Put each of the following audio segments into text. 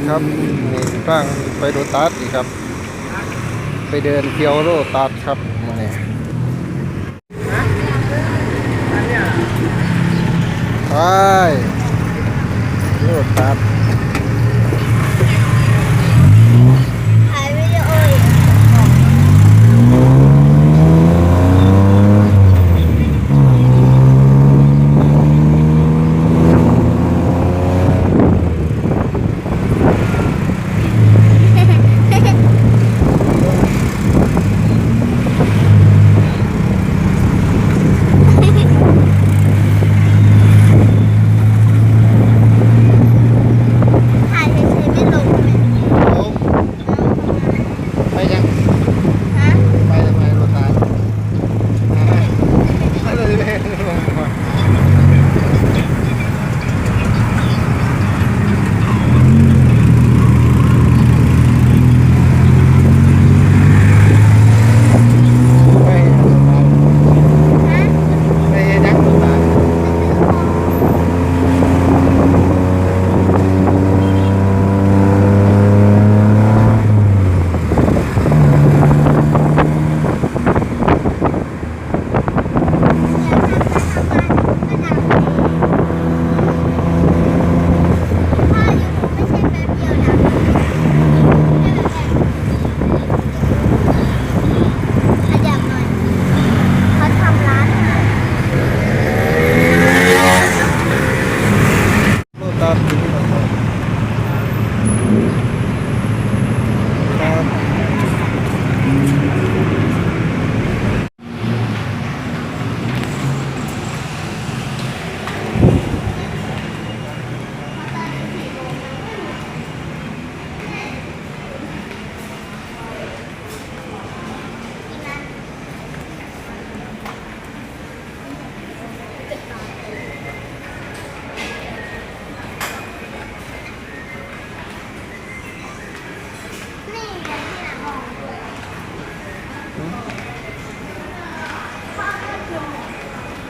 ຄັບ ນີ້ພາໄປໂລຕັສອີກຄັບ ໄປເດີນທ່ຽວໂລຕັສຄັບມື້ນີ້ ໄປໂລຕັສ ຖ່າຍວິດີໂອອີກ ຖ່າຍເສຍໆ ໄປລົງແມ່ນ ລົງ ໄປຫຍັງ? ຮະ? ໄປທຳໄມໂລຕັສ? ໄປເຮັດຫຍັງໂລຕັສ? ໂລຕັສຢູ່ນີ້ນະ ຄັບ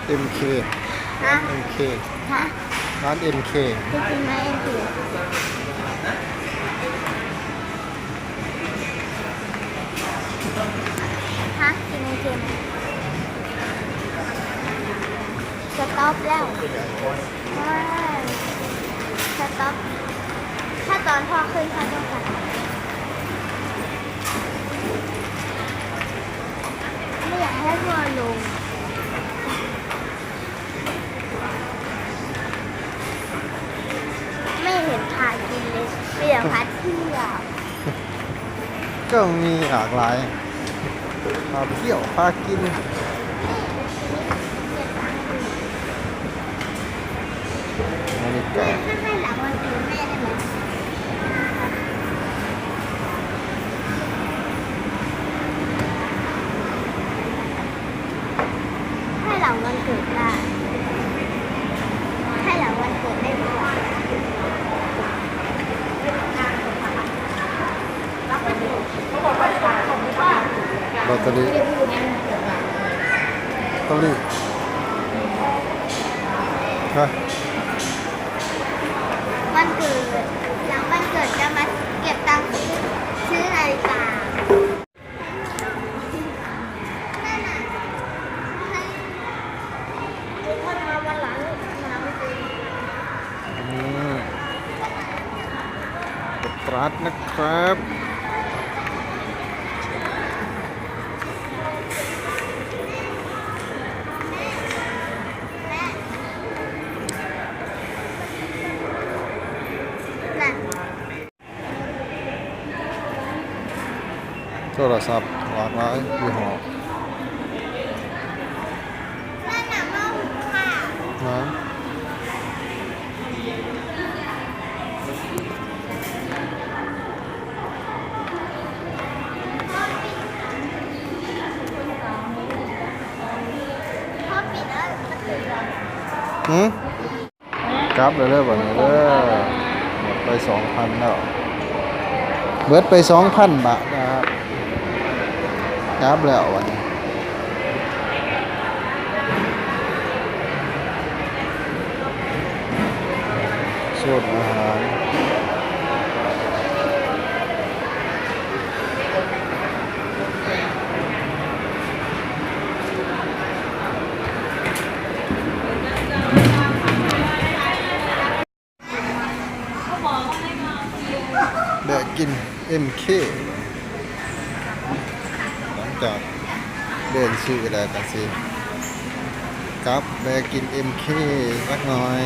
ເອັມເຄ ຮ້ານເອັມເຄ ຮ້ານເອັມເຄ ໄປກິນມາເອັມເຄ ຮະ ກິນໄອຕິມ ສະຕັອບແລ້ວ ສະຕັອບ ຖ້າຕອນພໍ່ຂຶ້ນ ເຂົາຕ້ອງສະຕັອບ ບໍ່ຢາກໃຫ້ພໍ່ລົງ ແມ່ເຫັນພາກິນເລີຍ ມີແຕ່ພາທ່ຽວ ກໍມີຫຼາກຫຼາຍ ພາທ່ຽວ ພາກິນ ນາລິກາ ໃຫ້ຫຼັງວັນເກີດໄດ້ ໃຫ້ຫຼັງວັນເກີດໄດ້ບໍ່? ແບັດເຕີຣີ ເກົາຫຼີ ຮະ ວັນເກີດ ຫຼັງວັນເກີດຈະມາເກັບຕັງຊື້ ຊື້ນາລິກາ. ອືມ ໂລຕັສນະຄັບ. ໂທລະສັບຫຼາກຫຼາຍຍີ່ຫໍ້ ນະ ຫື? ກັບແລ້ວເດີບັດນີ້ເດີ ໝົດໄປສອງພັນແລ້ວ ເບິດໄປສອງພັນບາດນະ ກັບແລ້ວບັດນີ້ ໂຊນອາຫານ. ເອັມເຄ ຫຼັງຈາກເດີນຊື້ແລ້ວກໍຊິກັບແວະກິນເອັມເຄຈັກໜ່ອຍ.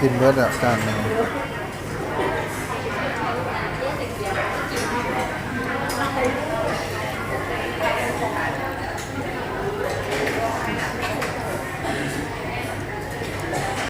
ກິນເບິດແລ້ວຈານໜຶ່ງ.